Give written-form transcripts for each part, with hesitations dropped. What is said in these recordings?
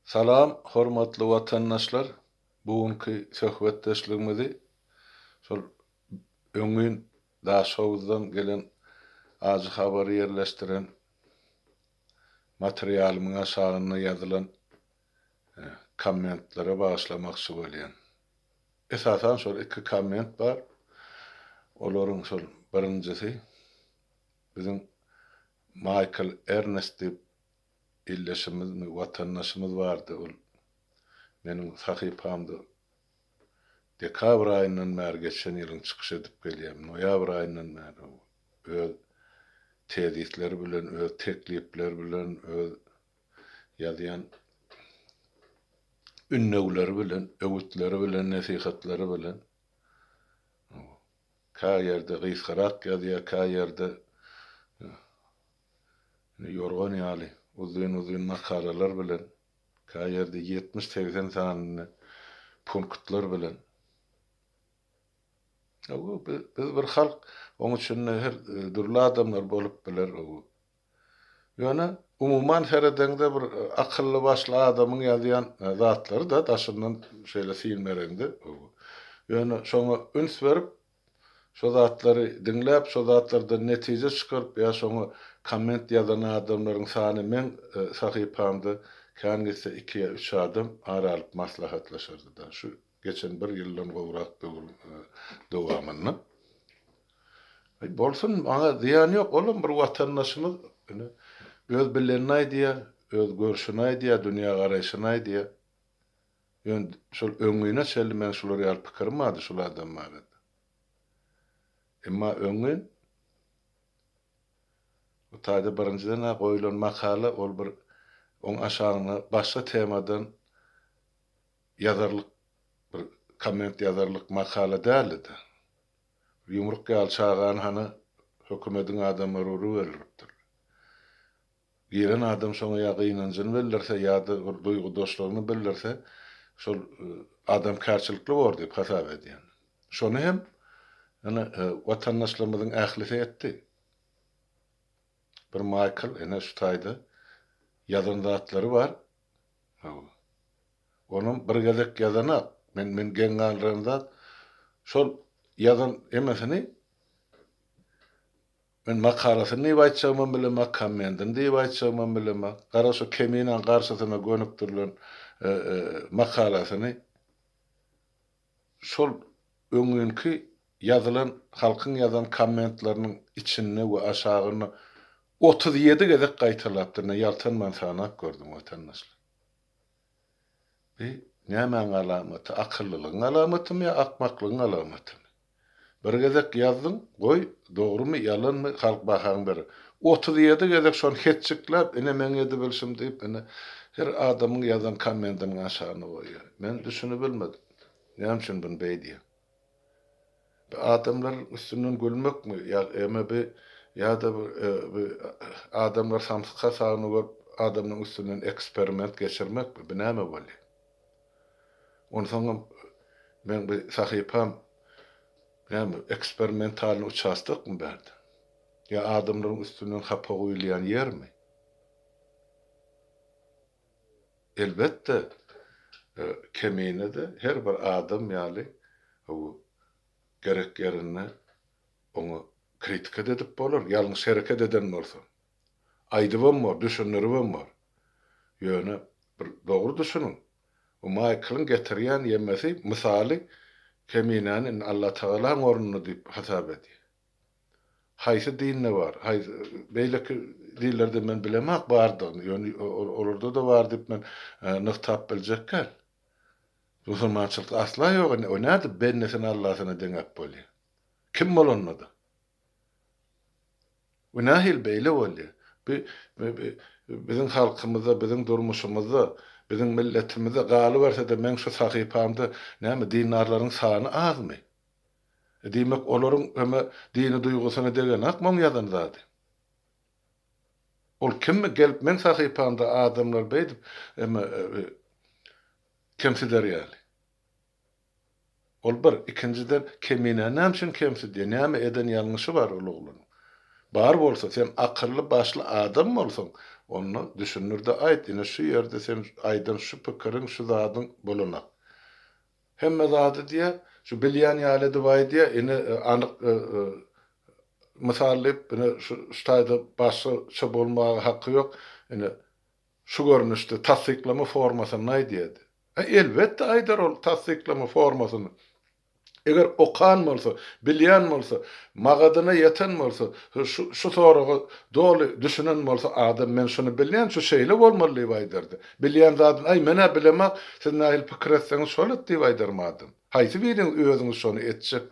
Salam hormatly watandaşlar bu günki söhbetdeşligimizi şol öňňin Daşhowuzdan gelen ajy habary ýerleşdiren materialymyň aşagynda ýazylan kommentlere bagyşlamakçy bolýan. Esasan şol iki komment bar. Olaryň şol birinjisi biziň Maýkl Ernest diýip ildeşimizmi, watandaşymyz bardy, ol meniň sahypamda dekabr aýyndan bäri geçen ýylyň çykyş edip gelýär, noýabr aýyndan bäri öz tezisleri bilen, öz teklipleri bilen, öz ýazýan ündewleri bilen, öwütleri bilen, nesihatlary bilen kä ýerde gysgarak ýazýar, kä ýerde ýorgan ýaly uzyn-uzyn makalalar bilen, kä ýerde 70-80 sany punktlar bilen. Biz bir halk, oň içinde her dürli adamlar bolup biler. Ýöne, umuman seredeňde bir akylly-başly adamyň ýazýan zatlary-da daşyndan şeýle syn bereňde. Ýöne şoňa üns berip, şo zatlary diňläp, şo zatlardan netije çykaryp ýa şoňa komment ýazan adamlaryň sany meň sahypamda kän gitse iki ýa üç adam ara alyp maslahatlaşardy-da. Şu geçen bir ýyldan gowrak döwrüň dowamynda. Aý, bolsun, maňa zyýany ýok, olam bir watandaşymyz, ine, öz bilenini aýdýar, öz görşüni aýdýar, dünýägaraýşyny aýdýar. Ýöne şol öňňine çenli meň şular ýaly pikirim bardy şul adam barada. Emma öňňin bu taýda birinjiden-ä goýlan makala ol bir oň aşagyna başga temadan ýazarlyk bir komment ýazarlyk makala däldi-de. Bir ýumruk ýaly çagany hany hökümediň adamlary urup öldüripdirler. Giren adam şoňa ýa gynanjyny bildirse ýa-da bir duýgudaşlygyny bildirse şol adamkärçilikli bor diýip hasap edýän. Şony hem ine watandaşlarymyzyň ählisi etdi. Bir Maýkl ine şu taýda ýazan zatlary bar. Hawa. Onam bir gezek ýazanak. Men men geň galdyran zat şol ýazan emesini men makalasyny diýip aýtjagymam bilemok, kommendini diýip aýtjagymam bilemok. Gara şu Keminaň garşysyna gönükdirilen makalasyny şol öňňinki ýazylan halkyň ýazan kommentleriniň içinde we aşagynda 37 gezek gaýtalapdyr. Ine ýaltanman sanap gördüm watandaşlar. Bi nämäň alamaty, akyllylygyň alamatymy ýa akmaklygyň alamatymy? Bir gezek ýazdyň, goý, dogrumy, ýalanmy, halk bahaňy berer. 37 gezek şony hetjikläp, ine meň edibilşim diýip, ine her adamyň ýazan kommendiniň aşagyna goýýar. Men düşünibilmedim. Näme üçin buny beýdýäň? Bi adamlaryň üstünden gülmekmi ýa eme bi ýa-da bi adamlar samsyk hasabyna görüp adamlaryň üstünden eksperiment geçirmekmi bi näme bolýa? Onsoňam meň bi sahypam näme eksperimentalnyý uçastokmy bärde? Ýa adamlaryň üstünden hapa guýulýan ýermi? Elbetde, Kemine-de her bir adam ýaly gerek ýerinde oňa kritika-da edip bolar, ýalňyş hereket eden bolsa. Aýdybam bor, düşündiribem bor. Ýöne bir dogry düşüniň, bu Maýklyň getirýän ýemesi, mysaly Keminäni indi Allatagalaň ornunda diýip hasap edýär. Haýsy dinde bar? Haýsy beýleki dinlerde men bilemok bardygyny, ýöne olarda-da bar diýip men nygtap biljek däl. Musulmançylykda asla ýok indi, o nädip bendesini Allasyna deňäp bolýar? Kim bolanda-da. Bu nähili beýle bolýar? Bu biziň halkymyzda, biziň durmuşymyzda, biziň milletimizde galyberse-de meň şu sahypamda näme dindarlaryň sany azmy? Diýmek, olaryň heme dini duýgusyna degenakmy oň ýazan zady? Ol kimmi gelip meň sahypamda adamlary beýdip eme kemsider ýaly? Ol bir, ikinjiden Keminäni näme üçin kemsidýär? Näme eden ýalňyşy bar ol oglanyň? Bar bolsa, sen akylly başly adam bolsaň, Onda düşündir-de aýt, ine şu ýerde sen aýdan şu pikiriň, şu zadyň bolanak. Hemme zady diýýär, şu bilýän ýaly edip aýdýar, ine anyk mysal diýip, ine şu şu taýda başgaça bolmaga haky ýok, ine şu görnüşde tassyklama formasynda aýdýar diýýär. Elbetde aýdar ol tassyklama formasynda. Eger okan bolsa, bilýän bolsa, magadyna ýeten bolsa, şu şu soraga doly düşünen bolsa adam men şuny bilýän, şu şeýle bolmaly diýip aýdardy. Bilýän zadyny aý men-ä bilemok, siz nähili pikir etseňiz şol et diýip aýdarmy adam. Haýsy biriňiz özüňiz şony etjek?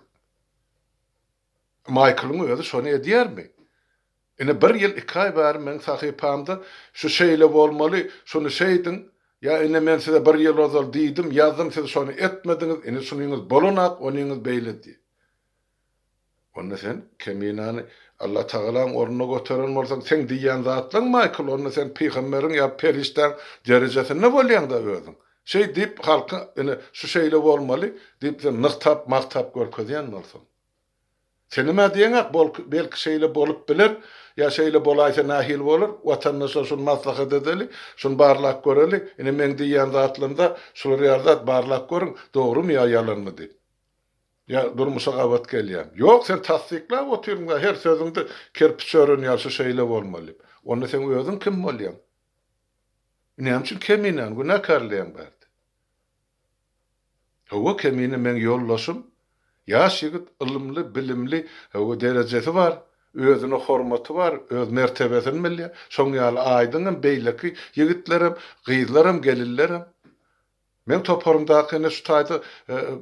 Maýklyň özi şony edýärmi? Ine bir ýyl iki aý bäri meň sahypamda şu şeýle bolmaly, şuny şeýdiň, ýa ine men size bir ýyl ozal diýdim, ýazdym siz şony etmediňiz, ine şunyňyz bolanak, onyňyz beýle diý. Onda sen Keminany Allatagalaň ornuna göteren bolsaň, seň diýýän zatlaň Maýkl, onda sen pygamberiň ýa perişdäň derejesinde bolýaňda özüň. Şeý diýip halka ine şu şeýle bolmaly diýip sen nygtap, magtap görkezýän bolsaň. Senem-ä diýeňok, belki şeýle bolup biler, ýa şeýle bolaýsa nähili bolar, watandaşlar şuny maslahat edeli, şuny barlap göreli, ine meň diýýän zatlarym-da şular ýaly zat, barlap görüň, dogrumy ýa ýalanmy diýip. Ýa durmuşa gabat gelýärmi. Ýok, sen tassyklap otyrsyň-da her sözüňde kerpiç ören ýaly şu şeýle bolmaly diýip. Onda seň özüň kim bolýaň? Näme üçin Keminäni günäkärleýäň bärde? Hawa, Kemine meň ýoldaşym. Ýaş ýigit, ylymly, bilimli, hawa, derejesi bar, özüne hormaty bar, öz mertebesini bilýär. Şoň ýaly Aýdyňam, beýleki ýigitlerem, gyzlaram, gelinlerem. Meň toparymdaky ine şu taýda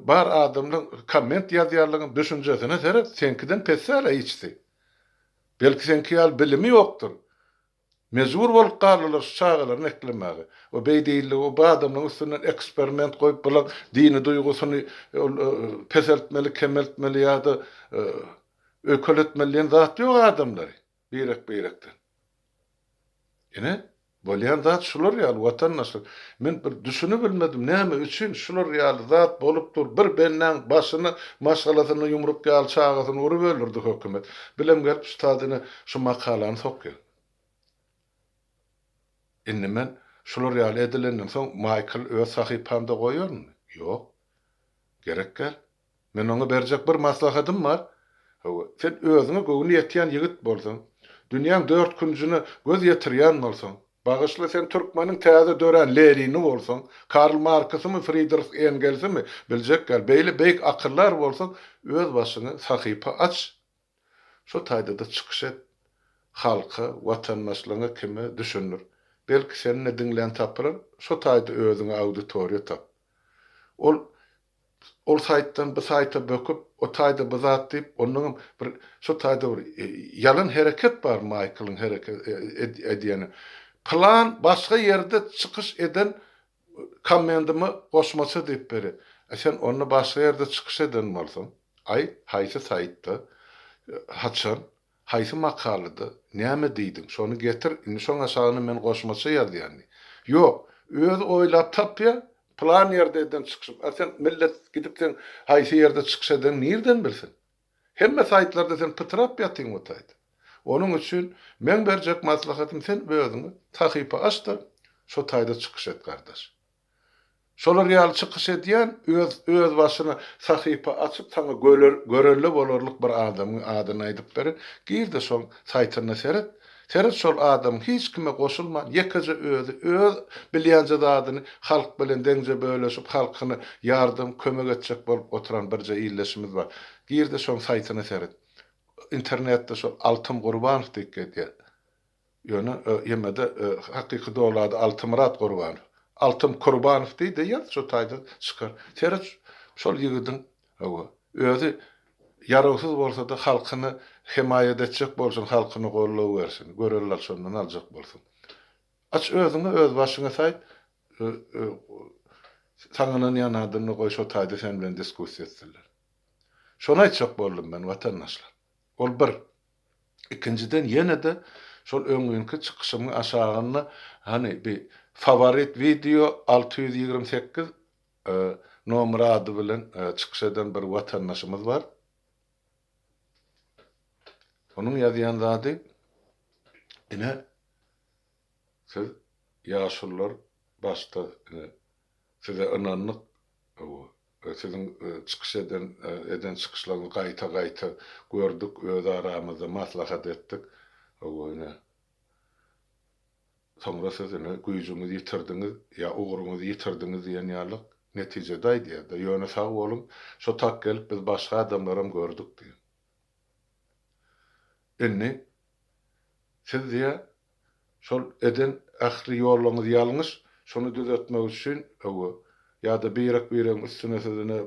bar adamlaň komment ýazýanlaryň düşünjesine seret, seňkiden pes däl-ä hiçisi. Belki seňki ýaly bilimi ýokdur. Mejbur bolup galdylar şu çagalaryny eklemäge. O beý diýildigi o bu adamlaryň üstünden eksperiment goýup bulaň dini duýgusyny ol peseltmeli, kemeltmeli ýa-da öýkeletmeli diýen zat ýok adamlary birek-birekden. Ine, bolýan zat şular ýaly watandaşlar. Men bir düşünibilmedim näme üçin şular ýaly zat bolup dur. Bir bendäň başyny maşgalasyny ýumruk ýaly çagasyny urup öldürdi hökümet. Bilem gelip şu taýda Şu makalany sokýan. Indi men şular ýaly edilenden soň Maýkl öz sahypamda goýarynmy? Ýok. Gerek däl. Men oňa berjek bir maslahatym bar. Hawa, sen özüňe göwni ýetýän ýigit bolsaň, dünýäň dört künjüne göz ýetirýän bolsaň, bagyşla sen türkmeniň täze dörän Lenini bolsaň, Karl Marksymy, Fridrih Engelsimi, biljek däl, beýle beýik akyldar bolsaň, öz başyňa sahypa aç. Şo taýda-da çykyş et. Halka, watandaşlaryňa kime düşündir. Belki seni-de diňlän tapylar, şo taýda özüňe auditoriýa tap. Ol ol saýtdan bu saýta böküp, o taýda bu zat diýip, onnoňam bir şo taýda bir ýalan hereket bar Maýklyň hereket edýäni. Pylan başga ýerde çykyş eden Kommendyma goşmaça diýip berýär. A sen onda başga ýerde çykyş eden bolsaň, aýt, haýsy saýtda, haçan, haýsy makalada, näme diýdiň, şony getir, indi şoň aşagyna men goşmaça ýazýan diý. Ýok, özi oýlap tapýar, pylan ýerde eden çykyşym. A sen millet gidip seň haýsy ýerde çykyş edeniňi nirden bilsin? Hemme saýtlarda sen pytrap ýatyň o taýda. Onuň üçin meň berjek maslahatym sen özüňe sahypa aç-da şo taýda çykyş et gardaş. Şolar ýaly çykyş edýän öz öz başyna sahypa açyp saňa göler görelde bolarlyk bir adamyň adyny aýdyp berin gir-de şoň saýtyna seret Seret şol adamyň hiç kime goşulman ýekeje özi öz bilýänje zadyny halk bilen deňje böleşip halkyna ýardam kömek etjek bolup oturan birje ildeşimiz bar. Girde şoň saýtyna seret. Internetde şol Altym Gurbanow diýip gezýär. Ýöne ýemede hakyky doly ady Altymyrat Gurbanow. Altym Kurbanow diý-de ýaz şo taýda çykar. Seret şol ýigidiň Hawa, özi ýarawsyz bolsa-da halkyny hemaýat etjek bolsun, halkyna goldaw bersin, görelde al şondan aljak bolsun. Aç özüňe öz başyňa saýt, saňa ynanýan adamlar goý şo taýda sen bilen diskussiýa etsinler. Şony aýtjak boldum men watandaşlar. Ol bir. Ikinjiden ýene-de şol öňňinki çykyşymyň aşagynda hany bi faworit wideo 628 Nomer ady bilen çykyş eden bir watandaşymyz bar. Onuň ýazýan zady ine. Siz ýaşulular başda ine size ynandyk, hawa, siziň çykyş eden eden çykyşlaryňyzy gaýta-gaýta gördük, öz aramyzda maslahat etdik, hawa, ine soňra siz ine güýjüňizi ýitirdiňiz ýa ugruňyzy ýitirdiňiz diýen ýalyk netijede aýdýar-da, ýöne sag boluň, şo tak gelip biz başga adamlaram gördük diýen. Indi siz diýýär, şol eden ähli ýollaryňyz ýalňyş, şony düzetmek üçin öwe, ýa-da birek-biregiň üstüne siz ine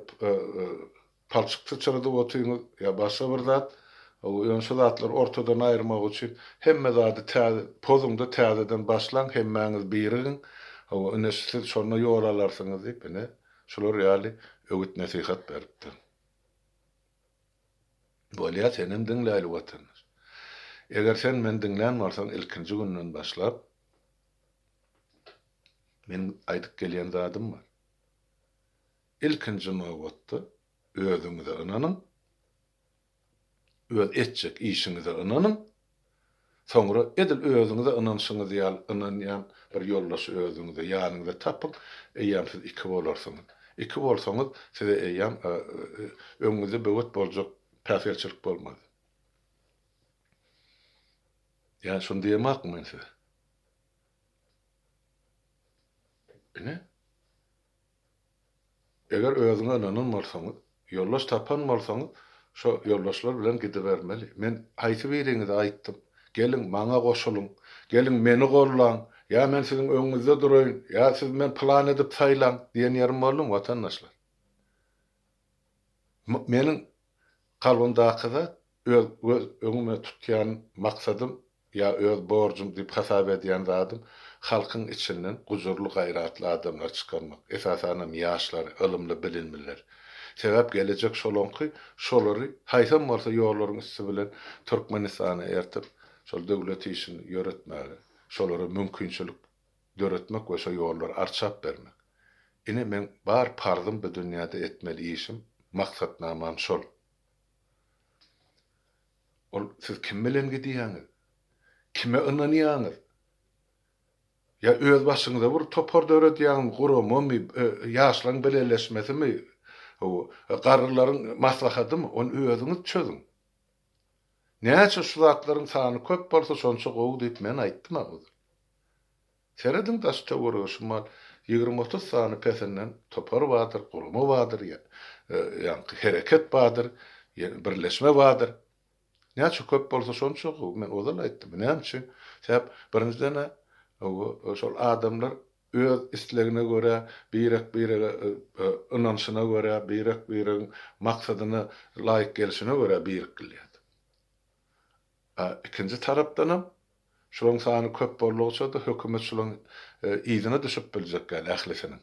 palçyk syçradyp otyňyz ýa başga bir zat, öwe, ýöne şu zatlary ortadan aýyrmak üçin hemme zady täze, pozuň-da täzeden başlaň, hemmäňiz birigiň, öwe, ine siz şonda ýol alarsyňyz diýip, ine, şular ýaly öwüt-nesihat beripdir. Bolýa senem diňläýli watandaş. Eger sen meni diňlän bolsaň ilkinji günden başlap meniň aýdyp gelýän zadym bar. Ilkinji nobatda özüňize ynanyň, öz etjek işiňize ynanyň, Soňra edil özüňize ynanyşyňyz ýaly ynanýan bir ýoldaşy özüňize, ýanyňyza tapyň, eýýäm siz iki bolarsyňyz. Iki bolsaňyz, size eýýäm öňüňizde böwet boljak päsgelçilik bolmaz. Ýa şuny diýemakmy men size? Ine. Eger özüňe ynanan bolsaňyz, ýoldaş tapan bolsaňyz, şo ýoldaşlar bilen gidibermeli. Men haýsy biriňize aýtdym, Geliň, maňa goşulyň, geliň, meni gollaň, ýa men siziň öňüňizde duraýyn, ýa siz meni pylan edip saýlaň diýen ýerim boldumy, watandaşlar? Meniň kalbymdaky zat, öz göz öňüme tutýan maksadym ýa öz borjum diýip hasap edýän zadym halkyň içinden gujurly gaýratly adamlary çykarmak, esasanam ýaşlary, ylymly bilimlileri. Sebäp gelejek şolaňky, şolary haýsam bolsa ýollaryň üsti bilen Türkmenistana ertip, şol döwlet işini ýöretmäge, şolara mümkinçilik döretmek we şo ýollary arçap bermek. Ine meň bar parzym bu dünýäde etmeli işim, maksatnamam şol. Ol siz kim bilen gidýäňiz? Kime ynanýaňyz? Ýa öz başyňyza bir topar döredýäňizmi, guramamy, ýaşlaryň bileleşmesimi, garrylaryň maslahatymy, ony özüňiz çözüň. Näçe şu zatlaryň sany köp bolsa, şonça gowy diýip men aýtdym-a ozal. Serediň daş töwerege şumal 20-30 sany pesinden topar bardyr, gurama bardyr, ýaňky hereket bardyr, birleşme bardyr. Näçe köp bolsa şonça gowy. Men ozal aýtdym. Näme üçin? Sebäp birinjiden-ä şol adamlar öz islegine görä, birek-birege ynanyşyna görä, birek-biregiň maksadyna laýyk gelşine görä birikilýär. A ikinji tarapdanam Şularyň sany köp boldugyça-da hökümet şularyň yzyna düşüp biljek däl ählisiniň.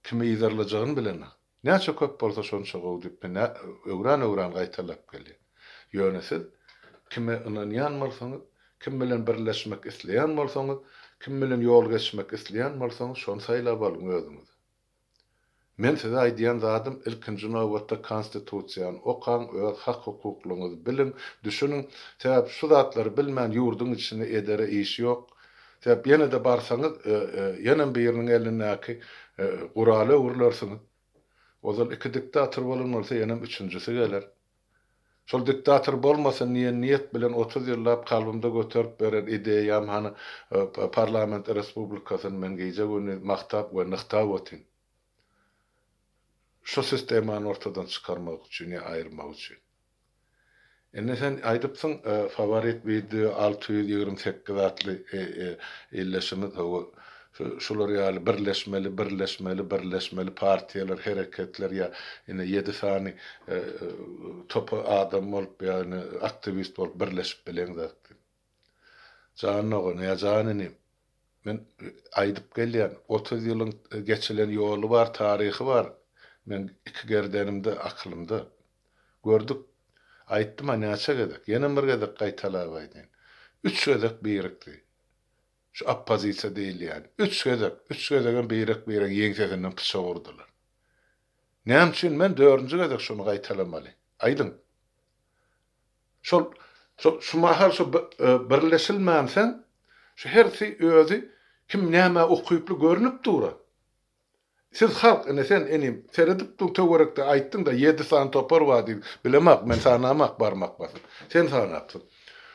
Kimi yzarlajagyny bilenok. Näçe köp bolsa şonça gowy diýip men öwran-öwran gaýtalap gelýän. Ýöne siz kime ynanýan bolsaňyz, kim bilen birleşmek isleýän bolsaňyz, kim bilen ýol geçmek isleýän bolsaňyz şony saýlap alyň özüňize. Men size aýdýan zadym ilkinji nobatda konstitusiýany okaň öz hak hukuklaryňyzy biliň düşüniň sebäp şu zatlary bilmän ýurduň içinde edere iş ýok sebäp ýenede barsaňyz ýenem biriniň elindäki gurala öwrülersiňiz ozal iki diktator bolan bolsa ýenem üçünjisi geler. Şol diktator bolmasyn diýen niýet bilen 30 ýyllap kalbymda göterip beren ideýam hany parlament respublikasyny men gije-gündiz magtap we nygtap otyn. Şu sistemany ortadan çykarmak üçin ýa aýyrmak üçin. Indi sen aýdypsyň faworit wideo 628 atly illeşimiz hawa Şular ýaly birleşmeli, birleşmeli, birleşmeli partiýalar, hereketler ýa ine ýedi sany topa adam bolup ýa ine aktiwist bolup birleşip bileňzok diýip. Jan dogan ýa jan inim, men aýdyp gelýän, 30 ýylyň geçilen ýoly bar, taryhy bar. Men iki gerdenimde, akylymda. Gördük. Aýtdym-a näçe gezek, ýenem bir gezek gaýtalap aýdaýyn. Üç gezek birikdi. Şu oppozisiýa diýilýän. Üç gezek, üç gezegem birek-biregiň ýeňsesinden pyçak urdular. Näme üçin men dördünji gezek şuny gaýtalamaly? Aýdyň. Şol, şol, şu mahal şu birleşilmänsoň, Şu hersi özi kim nämä ukyply görnüp dur-a. Siz halk, ine sen inim, seredip duň töwerekde aýtdyň-da ýedi sany topar bar diýip, bilemok, men sanamak barmak basyp. Sen sanapsyň.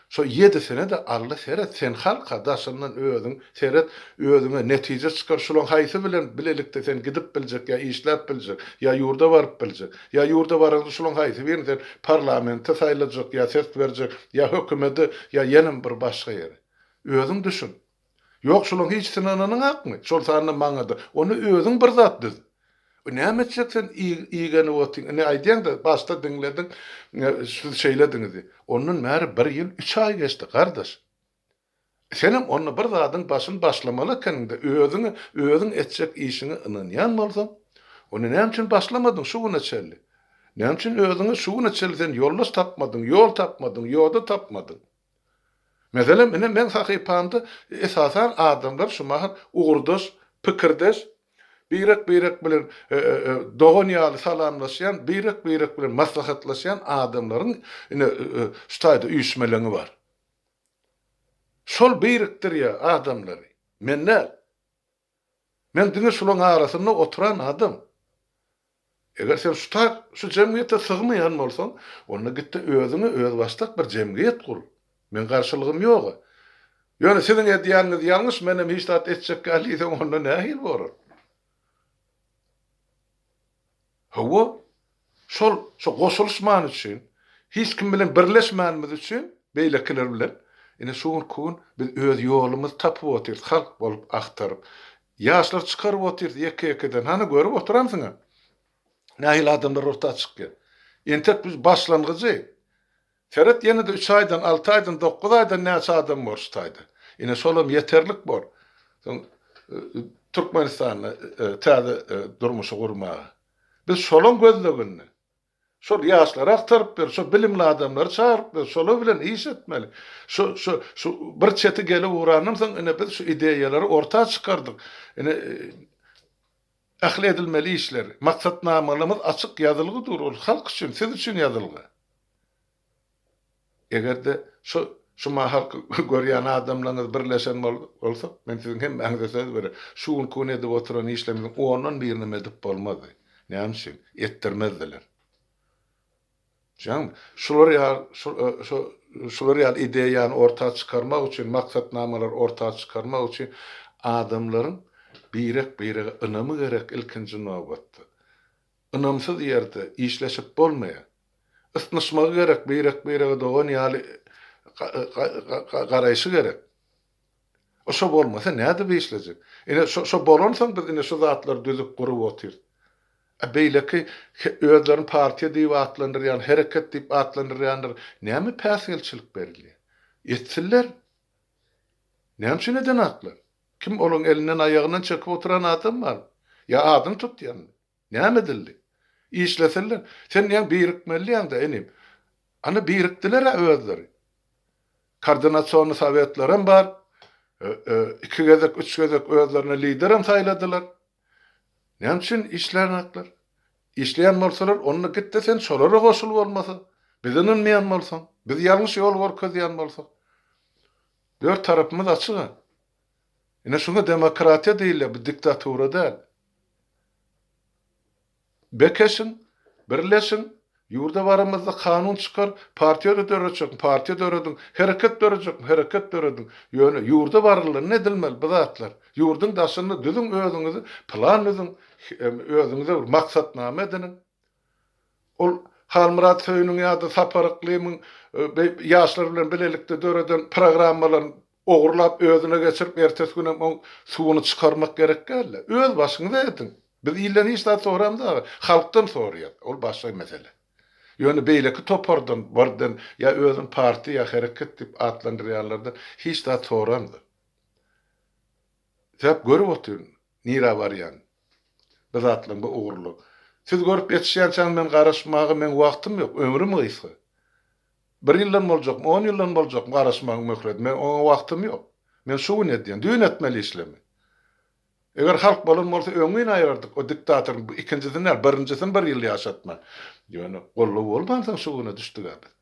Şo ýedisine-de alla seret, sen halka daşyndan özüň seret, özüňe netije çykar, şulaň haýsy bilen bilelikde sen gidip biljek ýa işläp biljek, ýa ýurda baryp biljek, ýa ýurda baraňda şulaň haýsy birini sen parlamente saýlajak ýa ses berjek, ýa hökümede, ýa ýenem bir başga ýere. Özüň düşün. Ýok şulaň hiçisine ynanyňakmy? Şol sanda maňada. Onda özüň bir zat düz. Näme etjek sen igenip otyň. Ine aýdýaňda başda diňlediň siz şeýlediňiz diýip. Ondan bäri bir ýyl üç aý geçdi gardaş. Senem onda bir zadyň başyny başlamaly ekeniňdä özüňe özüň etjek işiňe ynanýan bolsaň onda näme üçin başlamadyň şu güne çenli? Näme üçin özüňe şu güne çenli sen ýoldaş tapmadyň, ýol tapmadyň, ýoda tapmadyň? Meselem, ine meň sahypamda esasan adamlar şu mahal ugurdaş, pikirdeş, birek-birek bilen dogan ýaly salamlaşýan, birek-birek bilen maslahatlaşýan adamlaryň ine şu taýda üýşmeleňi bar. Şol birikdirýär adamlary. Men däl. Men diňe şulaň arasynda oturan adam. Eger sen şu tak, şu jemgyýete sygmaýan bolsaň, onda git-de özüňe özbaşdak bir jemgyýet gur. Meň garşylygym ýog-a. Ýöne siziň edýäniňiz ýalňyş, menem hiç zat etjek däl diýseň, onda nähili bolar? Hawa, şol, şo goşulyşmany üçin, hiç kim bilen birleşmänimiz üçin, beýlekiler bilen, ine şu günki gün biz öz ýolumyzy tapyp otyrys, halk bolup agtaryp. Ýaşlar çykaryp otyrys ýeke-ýekeden. Hany görüp oturansyň-a. Nähili adamlar orta çykýar. Entek biz başlangyjy. Seret ýene-de üç aýdan, alty aýdan, dokuz aýdan näçe adam bor şu taýda. Ine şolam ýeterlik bor. Soň Türkmenistanda täze durmuşy gurmaga. Biz şolaň gözleginde. Şol ýaşlary agtaryp ber, şo bilimli adamlary çagyryp ber, şolar bilen iş etmeli. Şu, şu, şu bir çeti gelip ugrandan soň ine biz şu ideýalary orta çykardyk. Ine ähli edilmeli işleri, maksatnamalarymyz açyk ýazylgy dur, ol halk üçin, siz üçin ýazylgy. Eger-de şu şu mahalky görýän adamlaryňyz birleşen bolsak, men siziň hemmäňize söz berýän, şu günki gün edip oturan işlerimiziň ondan birinem edip bolmazdy. Näme üçin? Etdirmezdiler. Düşýäňmi? Şular ýaly şu şu şular ýaly ideýany orta çykarmak üçin, maksatnamalary orta çykarmak üçin adamlaryň birek-birege ynamy gerek ilkinji nobatda. Ynamsyz ýerde işleşip bolmaýar. Ysnyşmagy gerek, birek-birege dogan ýaly garaýşy gerek. O şo bolmasa nädip işlejek? Ine şo şo bolansoň biz ine şu zatlary düzüp gurup otyrys. A beýleki özlerini partiýa diýip atlandyrýan, hereket diýip atlandyrýanlar näme päsgelçilik berilýär? Etsinler. Näme üçin edenaklar? Kim olaň elinden aýagyndan çekip oturan adam barmy? Ýa adyny tutýanmy? Näme edildi? Işlesinler. Sen diýýäň birikmeli diýýäň-dä inim. Ana birikdiler-ä özleri. Koordinasionnyý sowetlerem bar. Iki gezek, üç gezek özlerine liderem saýladylar. Näme üçin işlänaklar? Işleýän bolsalar, onda git-de sen şolara goşul bolmasa. Bize ynanmaýan bolsaň, biz ýalňyş ýol görkezýän bolsak. Dört tarapymyz açyk-a. Ine şuňa demokratiýa diýilýär, bu diktatura däl. Bekeşiň, birleşiň, ýurda baramyzda kanun çykar, partiýa döretjekmi, partiýa dörediň, hereket döretjekmi, hereket dörediň. Ýöne ýurda barylanda edilmeli bu zatlar. Ýurduň daşynda düzüň özüňizi, plan düzüň, özüňize bir maksatnama ediniň. Ol Halmyrat Söýüniň ýa-da Sapar Yklymyň ýaşlar bilen bilelikde döreden programmalaryny ogurlap özüne geçirip ertesi günem oň suwuny çykarmak gerek däldi. Öz başyňyza ediň. Biz ilden hiç zat soramzok, halkdan soraýas. Ol başga mesele. Ýöne beýleki topardan, birden ýa özüni partiýa ýa hereket diýip atlandyrýanlardan hiç zat soramzok. Sebäp görüp otyryn nirä barýan bu zatlaryň bu ugurly. Siz görüp ýetişýänçäňiz men garaşmaga meň wagtym ýok, ömrüm gysga. Bir ýyldan boljakmy, on ýyldan boljakmy garaşmagyň möhleti, meň oňa wagtym ýok. Men şu gün edýän, düýn etmeli işlemi. Eger halk bolan bolsa öňňin aýyrardyk o diktatoryň bu ikinjisini däl, birinjisini bir ýyl ýaşatman. Ýöne goldaw bolmansoň şu güne düşdük-ä biz.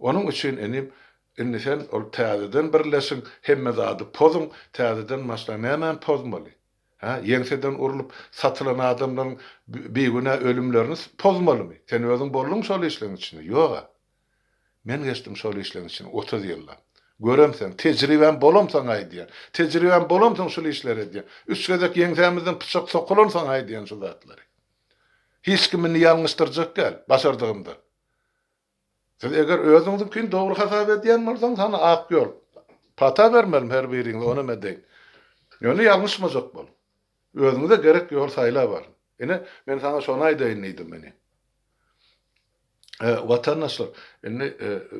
Onuň üçin inim. Indi sen ol täzeden birleşiň, hemme zady pozuň, täzeden başlaň. Nämäni pozmaly? Hä? Ýeňseden urlup satylan adamlaryň bigünä ölümlerini pozmalymy? Sen özüň bolduň şol işleň içinde? Ýog-a. Men geçdim şol işleň içinde 30 ýyllap. Göremseň, tejribäm bolamsoň aýdýan. Tejribäm bolamsoň şul işleri edýän. Üç gezek ýeňsämizden pyçak sokulansoň aýdýan şu zatlary. Hiç kim indi ýalňyşdyrjak däl, başardygymdan. Siz eger özüňiziňkini dogry hasap edýän bolsaňyz, hany ak ýol. Pata bermelimi her biriňize, onam edeýin. Ýöne ýalňyşmajak boluň. Özüňize gerek ýoly saýlap alyň. Ine, men saňa şony aýdaýyn diýdim ine. Watandaşlar, indi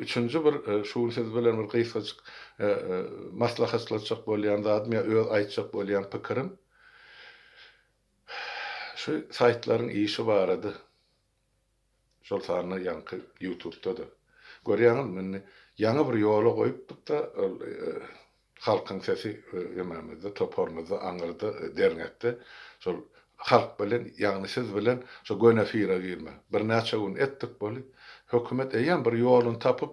üçünji bir şu gün siz bilen bir gysgajyk maslahatlaşjak bolýan zadym ýa öz aýtjak bolýan pikirim şu saýtlaryň işi barada. Şol sanda ýaňky ýutubda-da. Görýäňizmi, indi ýaňy bir ýola goýupdyk-da, ol Halkyň sesi emämizde, toparymyzda, aňyrda, derňekde şol halk bilen, ýagny siz bilen şo göni efire girme. Birnäçe gün etdik boly. Hökümet eýýäm bir ýoluny tapyp,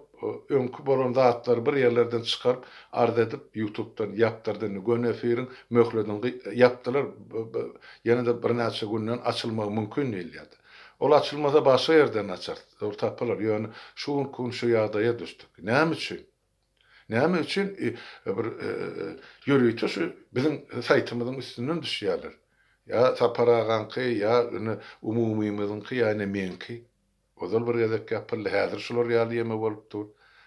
öňki bolan zatlary bir ýerlerden çykaryp, arz edip, ýutubdan ýapdyrdy. Indi göni efiriň möhledini ýapdylar. Ýene-de birnäçe günden açylmagy mümkin diýilýärdi. Ol açylmasa başga ýerden açarys. Ol tapylar. Ýöne şu günki gün şu ýagdaýa düşdük. Näme üçin? Näme üçin bir ýörite şu biziň saýtymyzyň üstünden düşýärler? Ýa Sapar agaňky, ýa ine umumymyzyňky, ýa ine meňki. Ozal bir gezek ýapyldy, häzir şular ýaly ýeme bolup dur.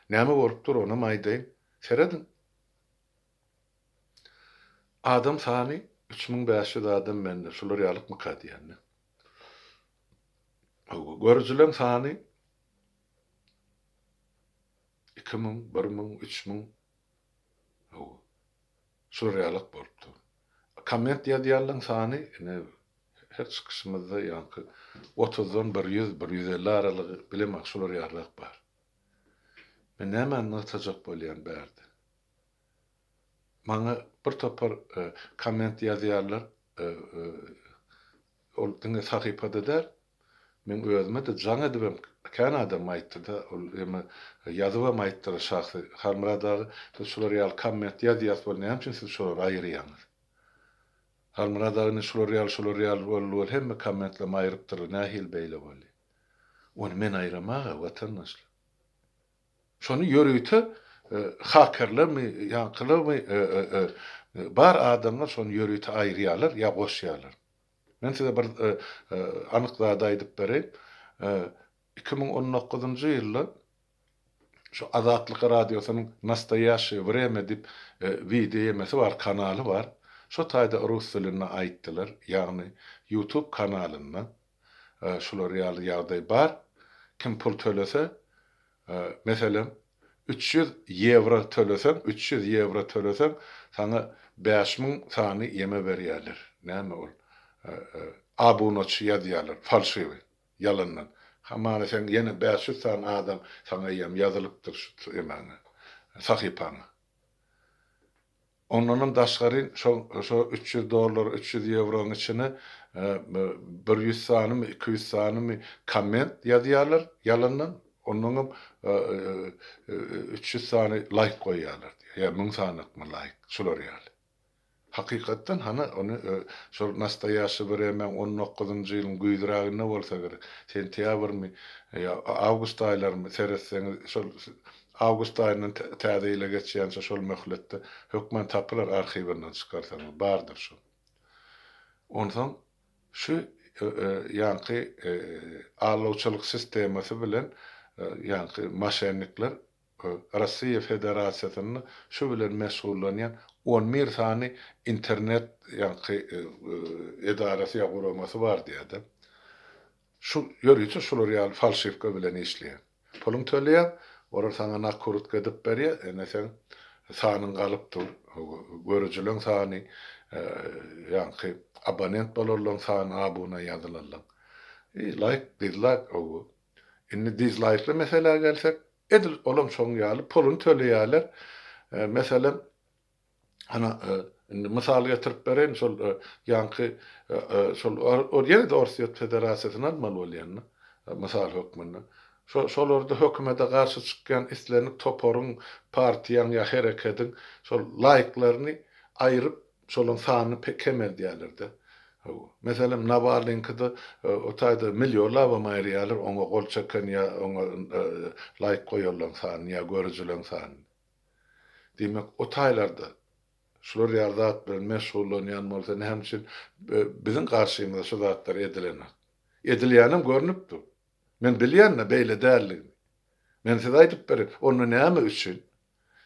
Näme bolup dur, onam aýdaýyn. Serediň. Adam sany 3500 adam mende, şular ýalykmyka diýende. Hawa, görüjileň sany 2000, 1000, 3000. Hawa. Şular ýalak bolup dur. Komment ýazýanlaň sany ine her çykyşymyzda ýaňky 30-dan 100, 150 aralygy bilemok şular ýalak bar. Men nämäni nygtajak bolýan bärde? Maňa bir topar komment ýazýarlar, ol diňe sahypada däl, meň özüme-de jaň edibem kän adam aýtdy-da, ol eme ýazybam aýtdylar şahsy, Halmyrat aga, siz şular ýaly komment ýazýas bol, näme üçin siz şolary aýyrýaňyz? Halmyrat aga indi şular ýaly, şular ýaly boldy bol, hemme kommentlerimi aýrypdyrlar, nähili beýle boldy? Ony men aýyramaga, watandaşlar. Şony ýörite hakerlermi, ýaňkylarmy bar adamlar şony ýörite aýyrýarlar ýa goşýarlar. Men size bir anyk zady aýdyp bereýin. 2019-njy ýylda şu Azatlyk radiosynyň Nastoýaşşeýe wremýa diýip wideo ýemesi bar, kanaly bar. Şo taýda rus dilinde aýtdylar, ýagny YouTube kanalynda Şular ýaly ýagdaý bar. Kim pul tölese, meselem, 300 ýewro töleseň, 300 ýewro töleseň, saňa 5000 sany ýeme berýärler. Näme ol? Abunaçy ýazýarlar, falşiwi, ýalandan. Hamana seň ýene 500 sany adam saňa eýýäm ýazylypdyr şu emäňe, sahypaňa. Ondanam daşgary şo şo 300 dollar, 300 ýewroň içine bir ýüz sanymy, 200 sanymy komment ýazýarlar ýalandan. Ondanam 300 sany laýk goýýarlar diýýär. Ýa 1000 sanykmy laýk, şular ýaly. Hakykatdan hany ony şol nastoýaşi wremýaň on dokuzynjy ýylyň güýzräginde bolsa gerek, sentýabrmy ýa awgust aýlarymy seretseňiz şol awgust aýyndan täze ýyla geçýänçä şol möhletde hökman tapylar arhiwinden çykarsaňyz bardyr şol. Onsoň şu ýaňky allawçylyk sistemasy bilen ýaňky moşennikler Russiýa Federasiýasynda şu bilen meşgullanýan on bir sany internet ýaňky edarasy ýa guramasy bar diýýär-de. Şu ýörite şular ýaly falşiwka bilen işleýän. Puluň töleýäň, olar saňa nakrutka edip berýär, ine seň sanyň galyp dur, görüjileň sany, ýaňky abonent bolanlaň sany, abuna ýazylanlaň. I laýk, dizlaýk, hawa. Indi dizlaýkly meselä gelsek, edil olam şoň ýaly puluny töleýärler. Meselem, ana indi mysal getirip bereýin, şol ýaňky şol ýene-de Orsýet Federasiýasyny almaly bolýan-da, mysal hökmünde. Şo şolarda hökümete garşy çykýan islendik toparyň, partiýaň ýa herekediň şol laýklaryny aýryp, şolaň sanyny pe kemeldýärler-de. Hawa. Meselem, Nawalnyňkyda o taýda millionlabam aýyrýarlar oňa gol çeken ýa oňa laýk goýanlaryň sanyny ýa görüjileň sanyny. Diýmek, o taýlarda şular ýaly zat bilen meşgullanýan bolsa näme üçin biziň garşymyza şu zatlar edilenok? Edilýänem görnüp dur. Men bilýän-de beýle däldigini. Men size aýdyp bereýin, onda näme üçin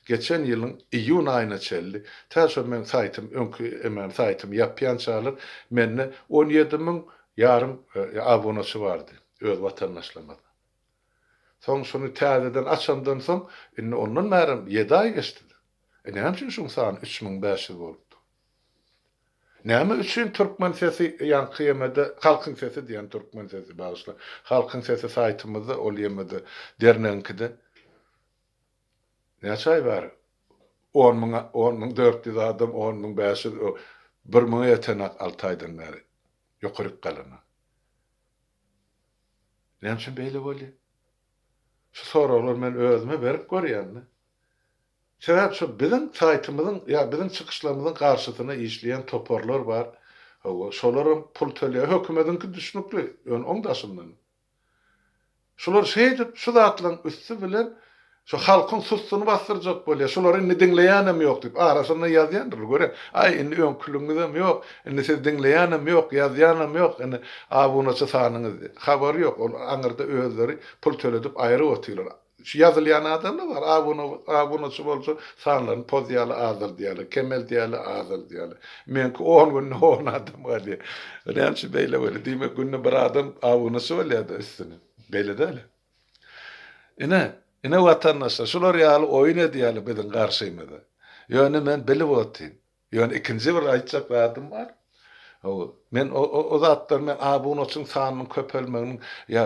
geçen ýylyň iýun aýyna çenli, tä şo meň saýtym, öňki emem saýtymy ýapýançalar mende 17 müň ýarym abunaçy bardy öz watandaşlarymyzda. Soň şuny täzeden açamdan soň, indi ondan bärem ýedi aý geçdi-de. E näme üçin şuň sany 3500 bolupdy? Näme üçin Türkmen sesi ýaňky ýemede Halkyň sesi diýen Türkmen sesi bagyşla Halkyň sesi saýtymyzda ol ýemede dernegiňkide näçe aý bäri on müň 10 400 adam 10 500 bir müňe ýetenak alty aýdan bäri ýokaryk galana. Näme üçin beýle bolýar? Şu soraglary men özüme berip görýän-de. Sebäp şu biziň saýtymyzyň ýa biziň çykyşlarymyzyň garşysyna işleýän toparlar bar. Hawa, şolaram pul töleýär. Hökümediňki düşnükli, ýöne oň daşyndan. Şular şeýdip, şu zatlaryň üsti bilen şu halkyň sussuny basdyrjak bolýar. Şulary indi diňleýänem ýok diýip, arasynda ýazýandyrlar, görýän. Aý, indi öňküligiňizem ýok, indi sizi diňleýänem ýok, ýazýanam ýok, indi abunaçy sanyňyz diýip. Habary ýok, ol aňyrda özleri pul töledip aýryp otyrlar. Şu ýazylýan adamlar bar, abuna, abunaçy bolsa sanlaryny pozýarlar, azaldýarlar, kemeldýärler, azaldýarlar. Meňki on günde on adam galýar. Näme üçin beýle bolýar? Diýmek, günde bir adam abunaçy bolýar-da üstüne. Beýle däl-ä. Ine, ine watandaşlar, şular ýaly oýun edýärler biziň garşymyza. Ýöne men bilip otyryn. Ýöne ikinji bir aýtjak zadym bar. Hawa, men o zatlar men abunaçyň sanynyň köpelmeginiň ýa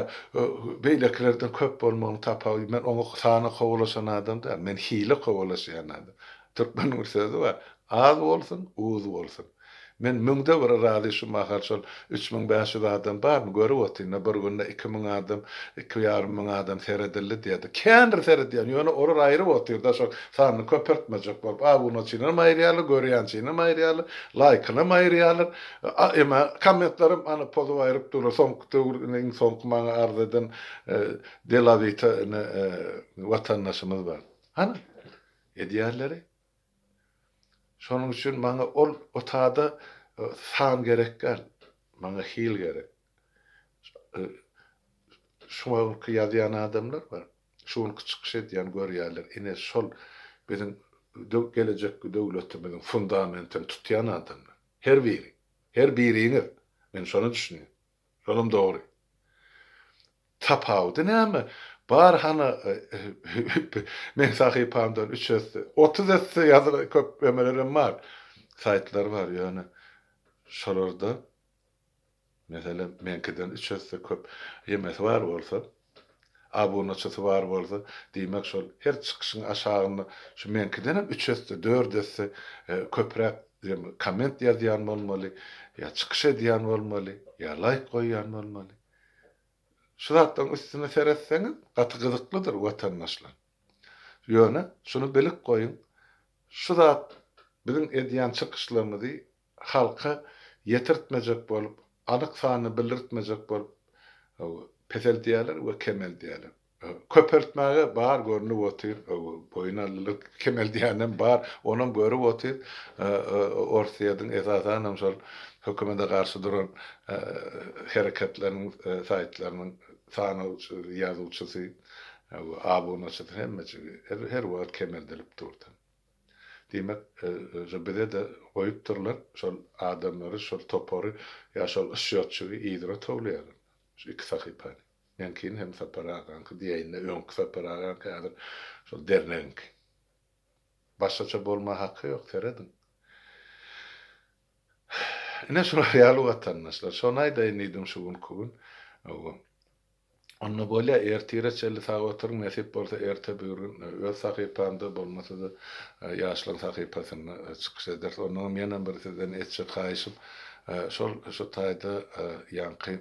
beýlekilerden köp bolmagynyň tapawudy, men oňa sana kowalaşan adam däl, men hile kowalaşýan adam. Türkmeniň bir sözi bar, Az bolsun, uz bolsun. Men müňde biri razy şu mahal şol 3500 adam barmy görüp otyryn-da bir günde 2000 adam, iki ýarym müň adam seredildi diýýärdi. Kändir seredýän, ýöne olar aýryp otyrda şol sanyny köpeltmejek bolup, abunaçynam aýyrýarlar, görýänçinam aýyrýarlar, laýkynam aýyrýarlar. A emma kommentlerem ana pozup aýryp durlar. Soňky döwür ine iň soňky maňa arz eden Delawita ine watandaşymyz bar. Hany edýärleri. Şonuň üçin maňa ol otada san gerek däl. Maňa hil gerek. Şu günki ýazýan adamlar bar. Şu günki çykyş edýän görýärler. Ine şol biziň gelejekki döwletimiziň fundamentini tutýan adamlar. Her biri. Her biriňiz. Men şona düşünýän. Şolam dogry. Tapawudy näme? Bar hana meň sahypamdan üç esse, 30 esse ýazylan köp emelerem bar. Saýtlar bar ýöne şolarda meselem meňkiden üç esse köp ýemesi bar bolsa, abunaçysy bar bolsa, diýmek şol her çykyşyň aşagynda şu meňkidenem üç esse, dört esse köpräk komment ýazýan bolmaly, ýa çykyş edýän bolmaly, ýa laýk goýýan bolmaly. Şu zatlaryň üstüne seretseňiz gaty gyzyklydyr watandaşlar. Ýöne şuny bilip goýuň, şu zat biziň edýän çykyşlarymyzy halka ýetirtmejek bolup, anyk sanyny bildirtmejek bolup peseldýärler we kemeldýärler. Köpeltmäge bar görnüp otyr, boýun aldylar, kemeldýänem bar, onam görüp otyr. Orsýetiň esasanam şol hökümete garşy duran hereketleriniň saýtlarynyň sanawçysy, ýazuwçysy, abunaçysy hemmejigi her wagt kemeldilip durdy. Diýmek, şo bize-de goýupdyrlar şol adamlary, şol topary ýa şol ysýotçygy yzyna towlaýarlar. Şu iki sahypany. Meňkini hem Sapar agaňky diýeýin-de, öňki Sapar agaňky, häzir şol dernegiňki. Başgaça bolma haky ýok, serediň. Ine şular ýaly watandaşlar. Şony aýdaýyn diýdim şu günki gün. Onda bolýa ertire çenli sag oturyň nesip bolsa erte bigirgün öz sahypamda bolmasada ýaşlaň sahypasynda çykyş ederis onnoňam ýenem bir sizden etjek haýyşym şol şu taýda ýaňky.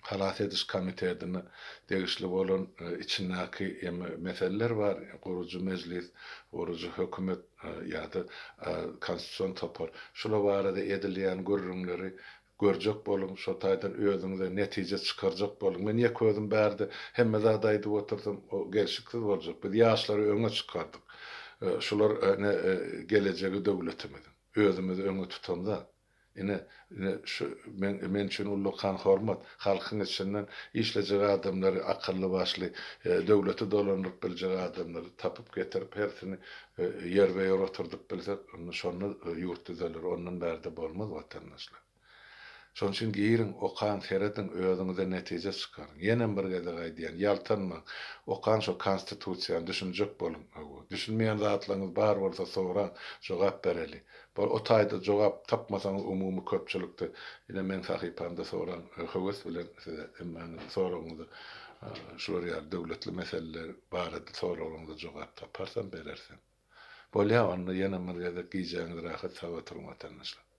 Halas ediş komitetine degişli bolan içindäki eme meseleler bar, gurujy mejlis, gurujy hökümet ýa-da konstitusion topar. Şular barada edilýän gürrüňleri görjek boluň, şo taýdan özüňize netije çykarjak boluň. Men ýeke özüm bärde hemme zady aýdyp otursam, o gelşiksiz boljak. Biz ýaşlary öňe çykardyk. Şular ine gelejegi döwletimiziň. Özümizi öňe tutamzak. Ine, ine, şu men, men üçin ullakan hormat. Halkyň içinden işlejek adamlary, akylly-başly, döwleti dolandyryp biljek adamlary tapyp getirip, hersini ýerbe-ýer oturdyp bilsek, onda şonda ýurt düzeler, ondan bärde bolmaz, watandaşlar. Şonuň üçin giriň, okaň, serediň, özüňize netije çykaryň. Ýenem bir gezek aýdýan, ýaltanmaň, okaň şo Konstitusiýany, düşünjek boluň. Hawa, düşünmeýän zatlaryňyz bar bolsa soraň, jogap bereli. Bor o taýda jogap tapmasaňyz umumy köpçülikde ine meň sahypamda soraň höwes bilen size hemmäňiziň soragyňyza şular ýaly döwletli meseleler barada soraglaryňyza jogap taparsam berersem. Bolýa onda ýene bir gezek gijäňiz rahat sag oturyň watandaşlar.